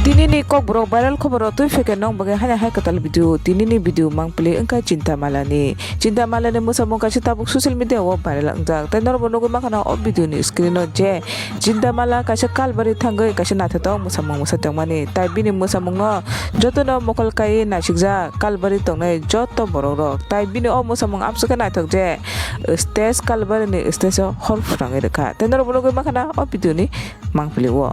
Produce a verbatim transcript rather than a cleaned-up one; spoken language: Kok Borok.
Tini ni kokborok viral khoboro twi pheke nong bagwi haino hai kwtal video. Tini ni video mangpili wngkha Chinta Mala ni. Chinta Mala ni mwsamung kaisa tabuk social media o viral wngjak. Tei norok bo nugwi mankha na o video ni screen o je Chinta Mala kaisa kalbari thangwi kaisa naithotok mwsamung mwsai tongmani. Tai bini mwsamung no joto no mokol kai naisikjak kalbari tongnai joto borok rok. Tai bini o mwsamung amswk khe naithok je stage kalbari ni stage o hor phwrangwi rwkha. Tei norok bo nugwi mankha na o video ni mangpili o.